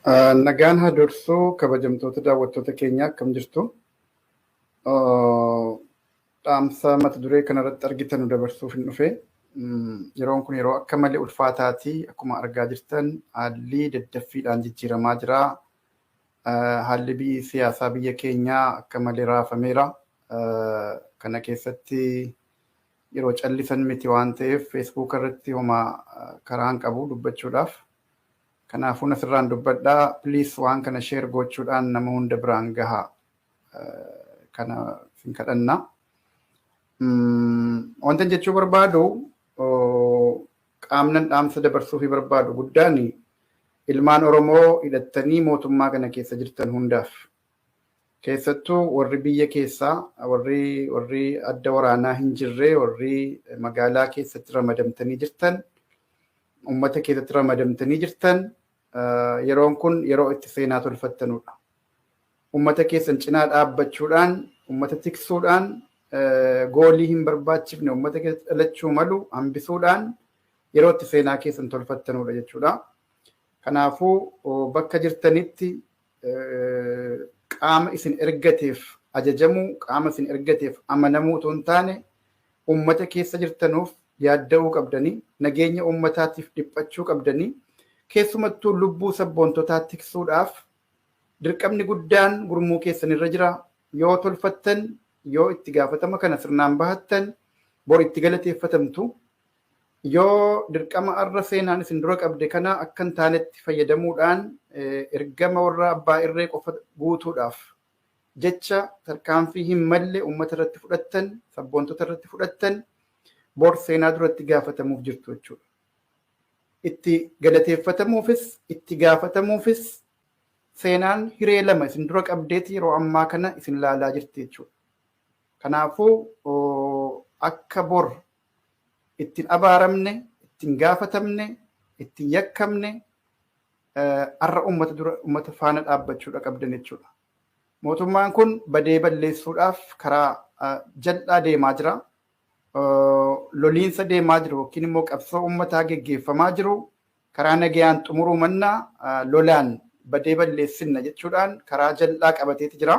Nagaan haa dursuu, kabajamtoota daawwattoota keenya, akkam jirtu? Dhaamsa mata duree kanarratti argitan dabarsuuf hin dhufe. Yeroon kun yeroo akka malee ulfaataati. Akkuma argaa jirtan haalli daddaffiidhaan jijjiiramaa jira. Haalli biyyi siyaasaa biyya keenyaa akka malee raafameera. Kana keessatti yeroo callisan miti waan ta'eef Facebook irratti homaa karaan qabu dubbachuudhaaf. Kanaafuu asirraan dubbadhaa. Please, waan kana share gochuudhaan nama hunda biraan gahaa. Kana sin kadhanna. Wanta jechuu barbaadu, qaamnan dhaamsa dabarsuufii barbaadu guddaan ilmaan Oromoo hidhattanii mootummaa kana keessa jirtan hundaaf. Keessattuu warri biyya keessaa, warri adda waraanaa hin jirre, warri magaalaa keessatti ramadamtanii jirtan, uummata keessatti ramadamtanii jirtan, yeroon kun yeroo itti seenaa tolfattanudha. Uummata keessan cinaa dhaabbachuudhaan, uummata tiksuudhaan, goolii hin barbaachifne uummata keessatti dhalachuu malu hambisuudhaan yeroo itti seenaa keessan tolfattanudha jechuudha. Kanaafuu bakka jirtanitti qaama isin ergateef ajajamuu, qaama isin ergateef amanamuu otoo hin taane, uummata keessa jirtanuuf yaadda'uu qabdanii, nageenya uummataatiif dhiphachuu qabdanii, keessumattuu lubbuu sabboontotaa tiksuudhaaf dirqamni guddaan gurmuu keessan irra jira. Yoo tolfattan, yoo itti gaafatama kana sirnaan bahattan, bor itti galateeffatamtu. Yoo dirqama arra seenaan isin dura qabde kana akka hin taanetti fayyadamuudhaan ergama warra abbaa irree qofa guutuudhaaf jecha tarkaanfii hin malle uummata irratti fudhattan, sabboontota irratti fudhattan, bor seenaa duratti gaafatamuuf jirtu jechuudha. Itti galateeffatamuufis itti gaafatamuufis seenaan hiree lama isin dura qabdeeti yeroo ammaa kana isin laalaa jirti jechuudha. Kanaafuu akka bor ittiin abaaramne, ittiin gaafatamne, ittiin yakkamne, har'a uummata dura uummata faana dhaabbachuudha qabdan jechuudha. Mootummaan kun badee balleessuudhaaf karaa jal'aa deemaa jira. Loliinsa deemaa jiru yookiin immoo qabsoo uummataa geggeeffamaa jiru karaa nagayaan xumuruu mannaa lolaan badee balleessinna jechuudhaan karaa jal'aa qabateeti jira.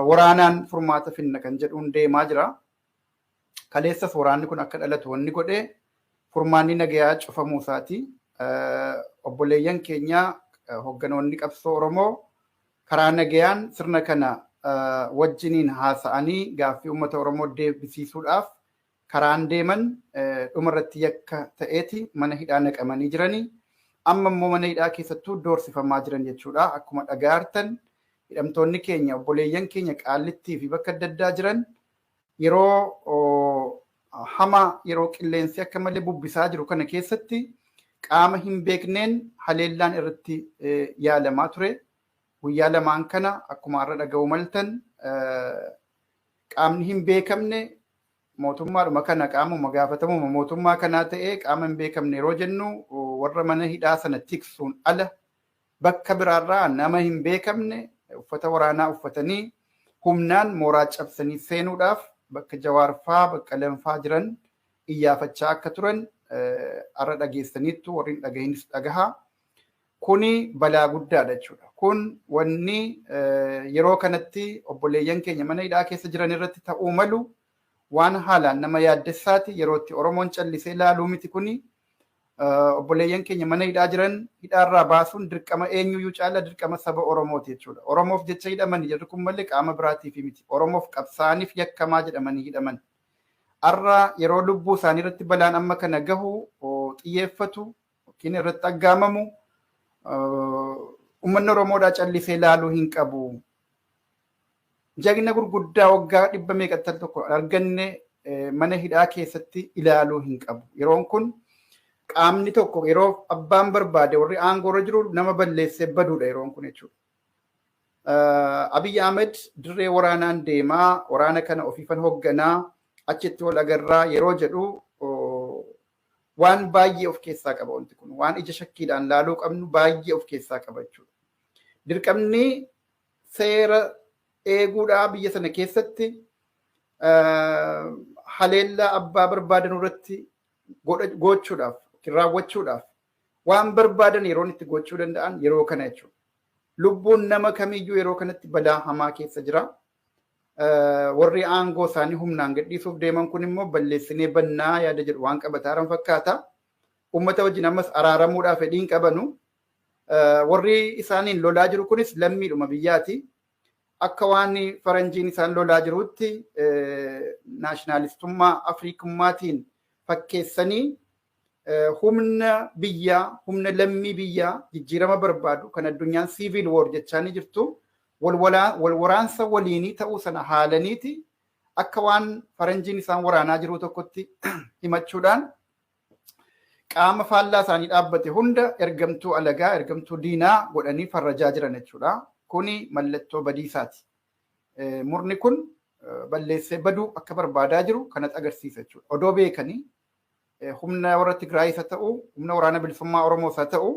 Waraanaan furmaata finna kan jedhuun deemaa jira. Kaleessas waraanni kun akka dhalatu wanni godhee furmaanni nagayaa cufamuu isaati. Obboleeyyan keenya hogganoonni qabsoo Oromoo karaa nagayaan sirna kana wajjiniin haasa'anii gaaffii uummata Oromoo deebisiisuudhaaf karaan deeman dhumarratti yakka ta'eeti mana hidhaa naqamanii jiranii. Amma immoo mana hidhaa keessattuu doorsifamaa jiran jechuudha. Akkuma dhagaartan hidhamtoonni keenya, obboleeyyan keenya Qaallittii fi bakka adda addaa jiran, yeroo hamaa, yeroo qilleensi akka malee bubbisaa jiru kana keessatti qaama hin beekneen haleellaan irratti yaalamaa ture. Guyyaa lamaan kana akkuma har'a dhaga'uu maltan qaamni hin beekamne mootummaadhuma kana, qaamuma gaafatamuma mootummaa kanaa ta'ee, qaama hin beekamne yeroo jennu warra mana hidhaa sana tiksuun ala bakka biraarraa nama hin beekamne uffata waraanaa uffatanii humnaan mooraa cabsanii seenuudhaaf bakka Jawaarfaa, Baqqalanfaa jiran iyyaafachaa akka turan har'a dhageessaniittu, warri hin dhagahinis dhagahaa. Kuni balaa guddaadha jechuudha. Kun wanni yeroo kanatti obboleeyyan keenya mana hidhaa keessa jiran irratti ta'uu malu waan haalaan nama yaaddessaati. Yeroo itti Oromoon callisee laaluu miti kuni. Obboleeyyan keenya mana hidhaa jiran hidhaarraa baasuun dirqama eenyuyyuu caala dirqama saba Oromooti jechuudha. Oromoof jecha hidhaman jarri kun malee qaama biraatiif miti. Oromoof qabsaa'aniif yakkamaa jedhamanii hidhaman. Har'a yeroo lubbuu isaanii irratti balaan amma kana gahu xiyyeeffatu yookiin irratti aggaamamu, uummanni Oromoodhaa callisee laaluu hin qabu. Jagna gurguddaa waggaa dhibba meeqatti al tokko arganne mana hidhaa keessatti ilaaluu hin qabu. Yeroon kun qaamni tokko yeroo abbaan barbaade, warri aangoo irra jiru, nama balleessee baduudha yeroon kun jechuudha. Abiy Ahmed dirree waraanaan deemaa, waraana kana ofiifan hoogganaa, achitti wal agarraa yeroo jedhu waan baay'ee of keessaa qaba wanti kun. Waan ija shakkiidhaan laaluu qabnu baay'ee of keessaa qaba jechuudha. Dirqamni seera eeguudhaa biyya sana keessatti haleellaa abbaa barbaadan irratti gochuudhaaf yookiin raawwachuudhaaf Waan barbaadan yeroon itti gochuu danda'an yeroo kana jechuudha. Lubbuun nama kamiyyuu yeroo kanatti balaa hamaa keessa jira. Warri aangoo isaanii humnaan gadhiisuuf deeman kun immoo balleessinee bannaa yaada jedhu waan qabataaran fakkaata. Uummata wajjin ammas araaramuudhaaf fedhiin qabanu. Warri isaaniin lolaa jiru kunis lammiidhuma biyyaati. Akka waan faranjiin isaan lolaa jirutti naashinaalistummaa Afriikummaatiin fakkeessanii humna biyyaa, humna lammii biyyaa jijjiirama barbaadu kan addunyaan civil war jechaa ni jirtu wal waraansa waliinii ta'uu sana haalaniiti akka waan faranjiin isaan waraanaa jiru tokkotti himachuudhaan qaama faallaa isaanii dhaabbate hunda ergamtuu alagaa, ergamtuu diinaa godhanii farrajaa jiran jechuudha. Kuni mallattoo badiisaati. Murni kun balleessee baduu akka barbaadaa jiru kanatti agarsiisa jechuudha. Odoo beekanii humna warra Tigraayis haa ta'u, humna waraana bilisummaa Oromoos haa ta'u,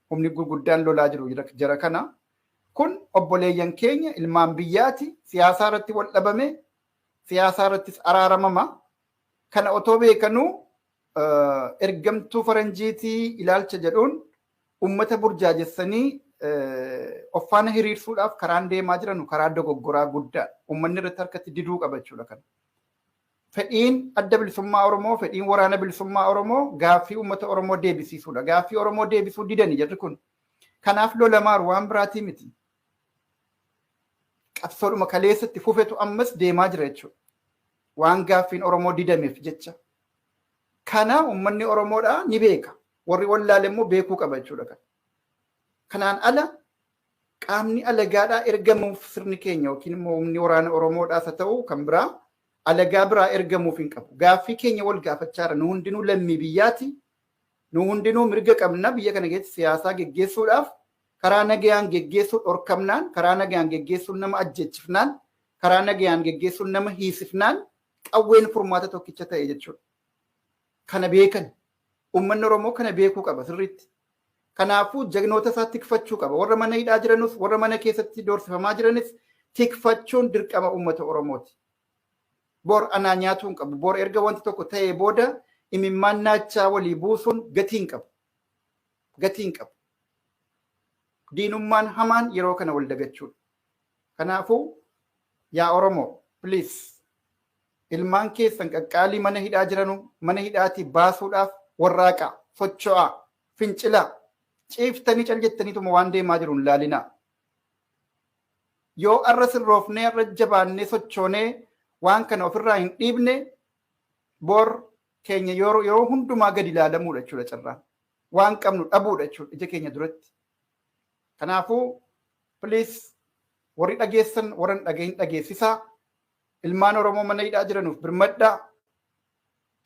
humni gurguddaan lolaa jiru jara kana. Kun obboleeyyan keenya ilmaan biyyaati. Siyaasaa irratti wal dhabame, siyaasaa irrattis araaramama. Kana otoo beekanuu ergamtuu faranjiitii ilaalcha jedhuun uummata burjaajessanii of faana hiriirsuudhaaf karaan deemaa jiran karaa dogoggoraa guddaa uummanni irratti harkatti diduu qaba jechuudha kana. Fedhiin adda bilisummaa Oromoo, fedhiin waraana bilisummaa Oromoo gaaffii uummata Oromoo deebisiisuudha. Gaaffii Oromoo deebisuu didani jarri kun. Kanaaf lolamaaru waan biraatii miti. Qabsoodhuma kaleessatti fufetu ammas deemaa jira jechuudha. Waan gaaffiin Oromoo didameef jecha. Kana uummanni Oromoodhaa ni beeka. Warri wallaale immoo beekuu qaba jechuudha kana. Kanaan ala qaamni alagaadhaa ergamuuf sirni keenya yookiin immoo humni waraana Oromoodhaas haa ta'u kan biraa alagaa biraa ergamuuf hin qabu. Gaaffii keenya wal gaafachaa jira. Nu hundinuu lammii biyyaati. Nu hundinuu mirga qabna biyya kana keessatti siyaasaa geggeessuudhaaf karaa nagayaan geggeessuu dhorkamnaan, karaa nagayaan geggeessuun nama ajjeechifnaan, karaa nagayaan geggeessuun nama hiisifnaan qawween furmaata tokkicha ta'e jechuudha. Kana beekan. Uummanni Oromoo kana beekuu qaba sirriitti. Kanaafuu jagnoota isaa tikfachuu qaba. Warra mana hidhaa jiranus, warra mana keessatti doorsifamaa jiranis tikfachuun dirqama uummata Oromooti. Bor anaa nyaatuu hin qabu. Bor erga wanti tokko ta'ee booda imimmaan naachaa walii buusuun gatii hin qabu. Gatii hin qabu. Diinummaan hamaan yeroo kana wal dagachuudha. Kanaafuu yaa Oromoo, please, ilmaan keessan qaqqaalii mana hidhaa jiranu mana hidhaatii baasuudhaaf warraaqaa, socho'aa, fincilaa, ciiftanii cal jettaniituma waan deemaa jiru hin laalinaa. Yoo arra sirroofnee arra jabaannee sochoonee waan kana ofirraa hin dhiibne bor keenya yeroo hundumaa gadi ilaalamuudha jechuudha carraan. Waan qabnu dhabuudha jechuudha ija keenya duratti. Kanaafuu please, warri dhageessan warra hin dhagahin dhageessisaa. Ilmaan Oromoo mana hidhaa jiranuuf birmadhaa.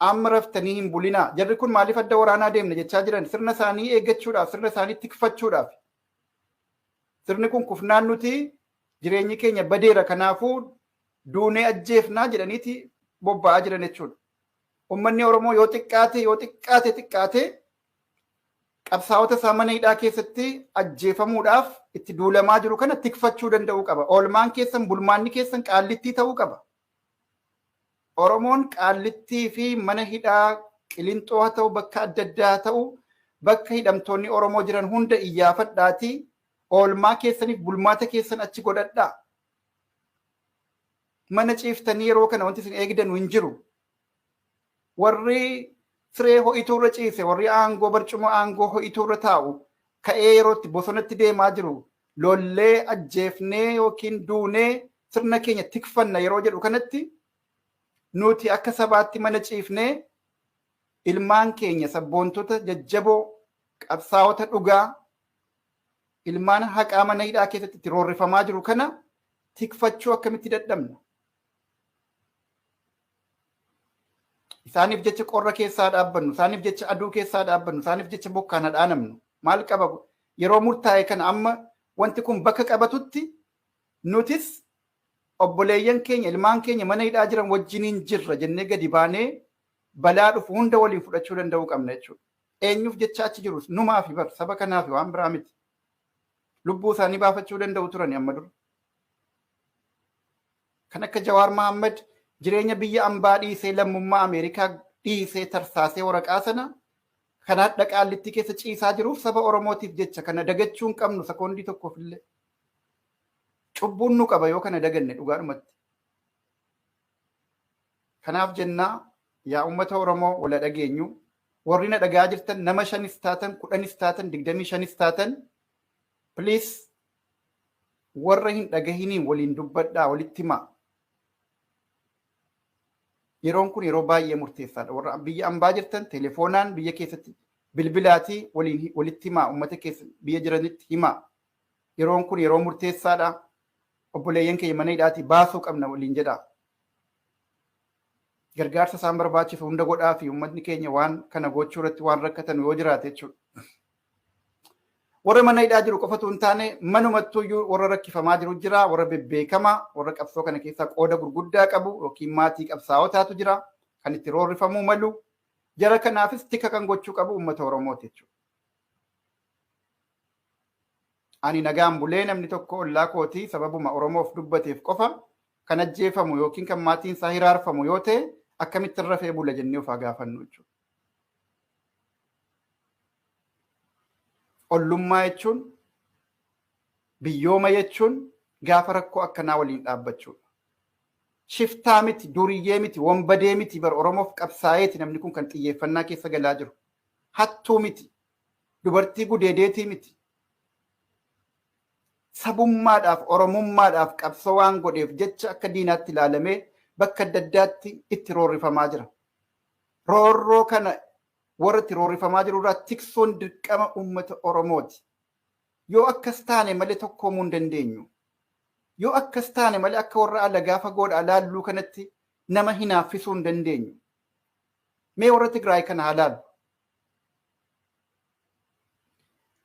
Amma raftanii hin bulinaa. Jarri kun maaliif adda waraanaa deemna jechaa jiran? Sirna isaanii eeggachuudhaaf, sirna isaanii tikfachuudhaaf. Sirni kun kufnaan nuti jireenyi keenya badeera, kanaafuu duunee ajjeefnaa jedhaniiti bobba'aa jiran jechuudha. Uummanni Oromoo yoo xiqqaate yoo xiqqaate xiqqaate qabsaa'ota isaa mana hidhaa keessatti ajjeefamuudhaaf itti duulamaa jiru kana tikfachuu danda'uu qaba. Oolmaan keessan bulmaanni keessan qaallittii ta'uu qaba. Oromoon qaallittii fi mana hidhaa Qilinxoo haa ta'u, bakka adda addaa haa ta'u, bakka hidhamtoonni Oromoo jiran hunda iyyaafadhaatii oolmaa keessaniif bulmaata keessan achi godhadhaa. Mana ciiftanii yeroo kana wanti isin eegdanu hin jiru. Warri siree ho'ituurra ciise, warri aangoo barcuma aangoo ho'ituurra taa'u ka'ee yerootti bosonatti deemaa jiru lollee ajjeefnee yookiin duunee sirna keenya tikfanna yeroo jedhu kanatti nuti akka sabaatti mana ciifnee ilmaan keenya sabboontota jajjaboo, qabsaa'ota dhugaa, ilmaan haqaa mana hidhaa keessatti itti roorrifamaa jiru kana tikfachuu akkamitti dadhabna? Isaaniif jecha qorra keessaa dhaabbannu, isaaniif jecha aduu keessaa dhaabbannu, isaaniif jecha bokkaan hadhaanamnu. Maal qaba yeroo murtaa'e kana amma wanti kun bakka qabatutti nutis obboleeyyan keenya ilmaan keenya mana hidhaa jiran wajjiniin jirra jennee gadi baanee balaa dhufu hunda waliin fudhachuu danda'uu qabna jechuudha. Eenyuuf jecha achi jirus numaa fi bar saba kanaaf waan biraa miti. Lubbuu isaanii baafachuu danda'u turani amma dura. Kan akka Jawaar Mahammad jireenya biyya ambaa dhiisee, lammummaa Ameerikaa dhiisee, tarsaasee waraqaa sana Kan hadha Qaallittii keessa ciisaa jiruuf saba Oromootiif jecha. Kana dagachuu hin qabnu sekoondii tokkoof illee. Cubbuun nu qaba yoo kana daganne dhugaadhumatti. Kanaaf jennaa, yaa uummata Oromoo, wala dhageenyu. Warri na dhagaa jirtan, nama 5s taatan, 10s taatan, 25s taatan, please, warra hin dhagahiniin waliin dubbadhaa, walitti himaa. Yeroon kun yeroo baay'ee murteessaadha. Warra biyya ambaa jirtan telefoonaan, biyya keessatti bilbilaatii waliin walitti himaa, uummata keessa biyya jiranitti himaa. Yeroon kun yeroo murteessaadha. Obboleeyyan keenya mana hidhaatii baasuu qabna waliin jedhaa. Gargaarsa isaan barbaachisu hunda godhaa fi uummatni keenya waan kana gochuu irratti waan rakkatan yoo jiraate jechuudha. Warra mana hidhaa jiru qofatu hin taane, manumattuyyuu warra rakkifamaa jiru jira, warra bebbeekamaa, warra qabsoo kana keessaa qooda gurguddaa qabu yookiin maatii qabsaa'otaatu jira kan itti roorrifamuu malu. Jara kanaafis tika kan gochuu qabu uummata Oromooti jechuudha. Ani nagaan bulee namni tokko ollaa kootii sababuma Oromoof dubbateef qofa kan ajjeefamu yookiin kan maatiin isaa hiraarfamu yoo ta'e, akkamitti rafee bula jennee ofaa gaafannu jechuudha. Ollummaa jechuun, biyyooma jechuun gaafa rakkoo akkanaa waliin dhaabbachuudha. Shiftaa miti, duriyyee miti, wambadee miti bar. Oromoof qabsaa'eeti namni kun kan xiyyeeffannaa keessa galaa jiru. Hattuu miti, dubartii gudeedeetii miti. Sabummaadhaaf, Oromummaadhaaf qabsoo waan godheef jecha akka diinaatti ilaalamee bakka adda addaatti itti roorrifamaa jira. Roorroo kana warra itti roorrifamaa jiru irraa tiksuun dirqama uummata Oromooti. Yoo akkas taane malee tokkoomuu hin dandeenyu. Yoo akkas taane malee akka warra alagaa fagoodhaa laalluu kanatti nama hinaaffisuu hin dandeenyu. Mee warra Tigraay kana haa laallu.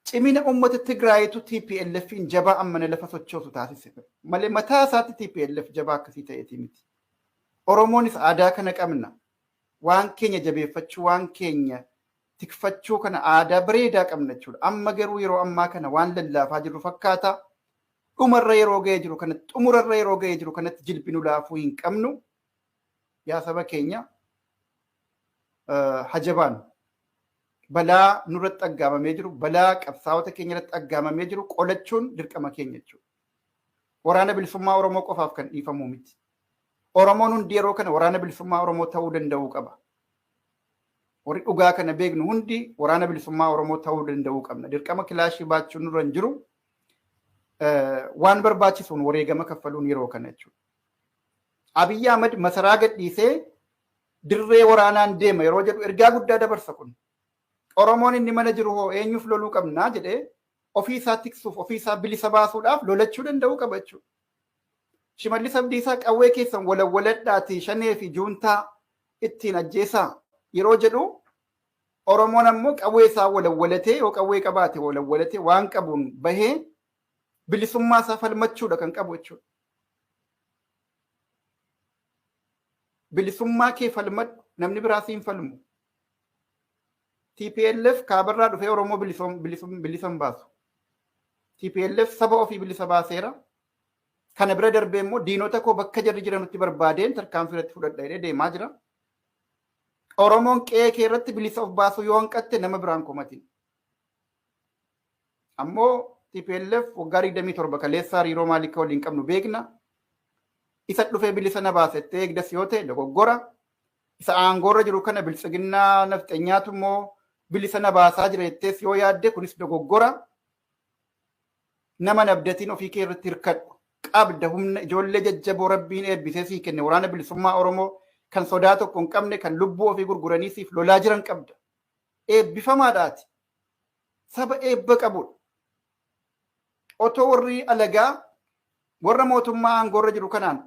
Cimina uummata Tigraayitu TPLFin jabaa ammana lafa sochoosu taasise malee mataa isaatti TPLF jabaa akkasii ta'eetii miti. Oromoonis aadaa kana qabna. Waan keenya jabeeffachuu, waan keenya tikfachuu kana aadaa bareedaa qabna jechuudha. Amma garuu yeroo ammaa kana waan lallaafaa jiru fakkaata. Dhumarra yeroo ga'ee jiru kanatti, xumurarra yeroo ga'ee jiru kanatti jilbinu laafuu hin qabnu. Yaa saba keenya, hajabaan balaa nurratti aggaamamee jiru, balaa qabsaa'ota keenya irratti aggaamamee jiru qolachuun dirqama keenya jechuudha. Waraana Bilisummaa Oromoo qofaaf kan dhiifamuu miti. Oromoon hundi yeroo kana Waraana Bilisummaa Oromoo ta'uu danda'uu qaba. Warri dhugaa kana beeknu hundi Waraana Bilisummaa Oromoo ta'uu danda'uu qabna. Dirqama kilaashii baachuun nurra hin jiru. Waan barbaachisuun wareegama kaffaluun yeroo kana jechuudha. Abiyyi Ahmad masaraa gadhiisee dirree waraanaan deema yeroo jedhu ergaa guddaa dabarsa kun. Oromoon inni mana jiru hoo eenyuuf loluu qabnaa jedhee ofii isaa tiksuuf, ofii isaa bilisa baasuudhaaf lolachuu danda'uu qaba jechuudha. Shimallis Abdiisaa qawwee keessan walawwaladhaatii shanee fi juuntaa ittiin ajjeesaa yeroo jedhu, Oromoon ammoo qawwee isaa walawwalatee, yoo qawwee qabaate walawwalatee, waan qabuun bahee bilisummaa isaa falmachuudha kan qabu jechuudha. Bilisummaa kee falmadhu, namni biraa siin falmu. TPLF kaabarraa dhufee Oromoo bilisa hin baasu. TPLF saba ofii bilisa baaseera. Kana bira darbee immoo diinota koo bakka jarri jiranutti barbaadeen tarkaanfii irratti fudhadha jedhee deemaa jira. Oromoon qe'ee kee irratti bilisa of baasuu yoo hanqatte nama biraan komatin. Ammoo TPLF waggaa 27 kaleessa hariiroo maalii akka waliin qabnu beekna. Isa dhufee bilisa na baasettee eegdas yoo ta'e dogoggora. Isa aangoorra jiru kana biltsiginnaa nafxenyaatu immoo bilisa na baasaa jira jettees yoo yaadde, kunis dogoggora. Nama nabdatiin, ofii kee irratti hirkadhu. Qabda humna ijoollee jajjaboo Rabbiin eebbisee sii kenne, Waraana Bilisummaa Oromoo kan sodaa tokko hin qabne, kan lubbuu ofii gurguranii siif lolaa jiran qabda. Eebbifamaadhaati. Saba eebba qabudha. Otoo warri alagaa warra mootummaa aangoorra jiru kanaan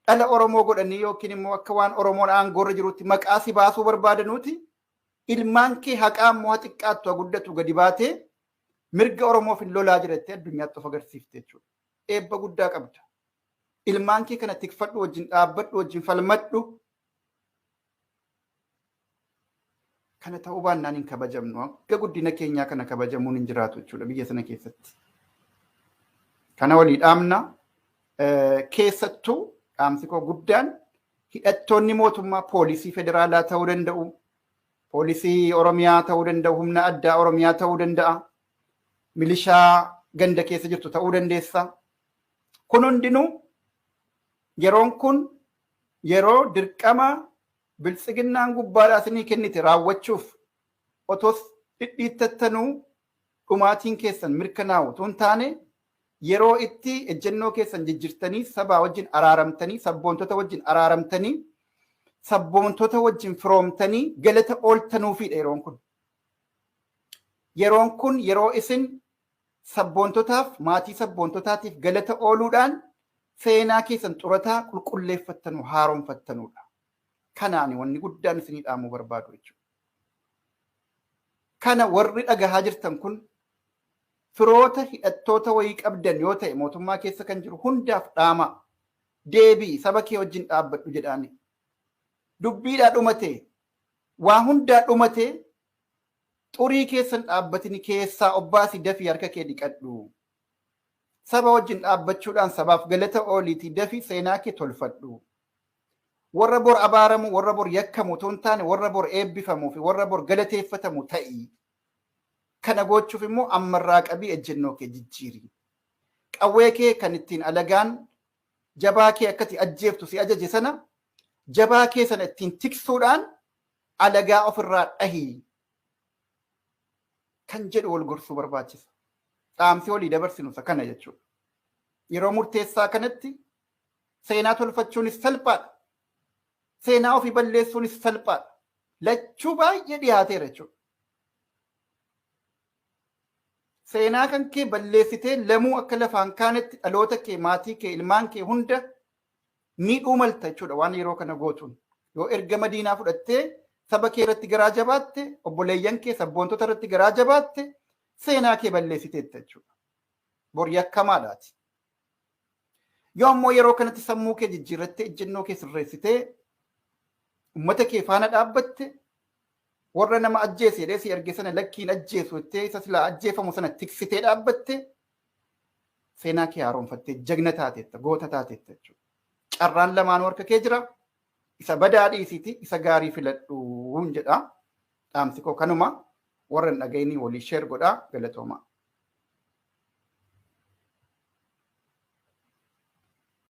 dhala Oromoo godhanii yookiin immoo akka waan Oromoon aangoorra jirutti maqaa si baasuu barbaadanuuti, ilmaan kee haqaa immoo haa xiqqaattu haa guddatu gadi baatee mirga Oromoof hin lolaa jira jettee addunyaatti of agarsiifte jechuudha. Eebba guddaa qabda. Ilmaan kee kana tikfadhu, wajjin dhaabbadhu, wajjin falmadhu. Kana ta'uu baannaan hin kabajamnu. Akka guddina keenyaa kana kabajamuun hin jiraatu jechuudha biyya sana keessatti. Kana walii dhaamna. Keessattuu dhaamsi koo guddaan hidhattoonni mootummaa, poolisii federaalaa ta'uu danda'u. Poolisii Oromiyaa ta'uu danda'u, humna addaa Oromiyaa ta'uu danda'a, milishaa ganda keessa jirtu ta'uu dandeessa. Kun hundinuu yeroon kun yeroo dirqama biltsiginnaan gubbaadhaa isinii kennite raawwachuuf otoo dhidhiittattanuu dhumaatiin keessan mirkanaa'u otoo hin taane, yeroo itti ejjennoo keessan jijjiirtanii sabaa wajjin araaramtanii, sabboontota wajjin araaramtanii, sabboontota wajjin firoomtanii galata ooltanuufidha yeroon kun. Yeroon kun yeroo isin sabboontotaaf, maatii sabboontotaatiif galata ooluudhaan seenaa keessan xurataa qulqulleeffattanu, haaromfattanudha. Kanaani wanni guddaan isinii dhaamuu barbaadu jechuudha. Kana warri dhagahaa jirtan kun firoota hidhattoota wayii qabdan yoo ta'e, mootummaa keessa kan jiru hundaaf dhaama. Deebii saba kee wajjin dhaabbadhu jedhaani. Dubbiidhaa dhumate, waa hundaa dhumate, xurii keessan dhaabbatini keessaa obbaasi, dafii harka kee dhiqadhu. Saba wajjin dhaabbachuudhaan sabaaf galata ooliitii dafii seenaa kee tolfadhu. Warra bor abaaramu, warra bor yakkamu otoo hin taane, warra bor eebbifamuu fi warra bor galateeffatamu ta'i. Kana gochuuf immoo ammarraa qabii ejjennoo kee jijjiiri. Qawwee kee kan ittiin alagaan jabaa kee akkati ajjeeftu si ajaje sana, jabaa kee sana ittiin tiksuudhaan alagaa ofirraa dhahi kan jedhu wal gorsuu barbaachisa. Dhaamsi walii dabarsinu isa kana jechuudha. Yeroo murteessaa kanatti seenaa tolfachuunis salphaadha. Seenaa ofii balleessuunis salphaadha. Lachuu baay'ee dhiyaateera jechuudha. Seenaa kan kee balleessitee lamuu akka lafaan kaanetti dhaloota kee, maatii kee, ilmaan kee hunda miidhuu malta jechuudha waan yeroo kana gootuun. Yoo ergama diinaa fudhattee saba kee irratti garaa jabaatte, obboleeyyan kee sabboontota irratti garaa jabaatte, seenaa kee balleessiteetta jechuudha. Bor yakkamaadhaati. Yoo ammoo yeroo kanatti sammuu kee jijjiirrattee, ejjennoo kee sirreessitee, uummata kee faana dhaabbatte, warra nama ajjeese jedhee si erge sana lakkiin ajjeesu jettee isa silaa ajjeefamu sana tiksitee dhaabbatte, seenaa kee haaromfattee jagna taateetta, goota taateetta jechuudha. Carraan lamaanuu harka kee jira. Isa badaa dhiisiiti isa gaarii filadhuun jedha. Dhaamsi koo kanuma. Warra hin dhaga'inii walii share godhaa. Galatoomaa.